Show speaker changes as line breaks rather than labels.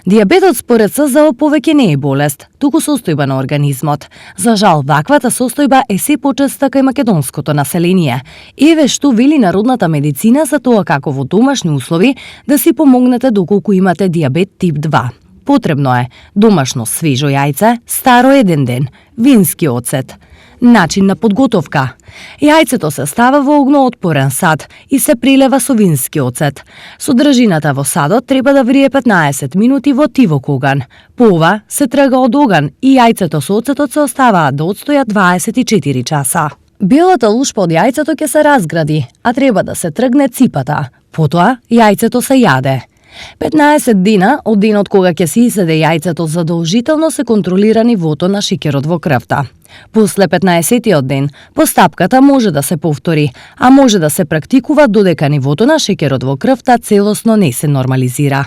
Дијабетот според СЗО повеќе не е болест, туку состојба на организмот. За жал, ваквата состојба е се почеста кај македонското население. Еве што вели народната медицина за тоа како во домашни услови да си помогнете доколку имате дијабет тип 2. Потребно е домашно свежо јајце, старо 1 ден, вински оцет. Начин на подготовка. Јајцето се става во огноотпорен сад и се прилева со вински оцет. Содржината во садот треба да врие 15 минути во тивок оган. По ова се трга од оган и јајцето со оцетот се оставаат да отстојат 24 часа. Белата лушпа од јајцето ќе се разгради, а треба да се тргне ципата. Потоа јајцето се јаде. 15 дена од денот кога ќе се изеде јајцето задолжително се контролира нивото на шеќерот во крвта. После 15-тиот ден, постапката може да се повтори, а може да се практикува додека нивото на шеќерот во крвта целосно не се нормализира.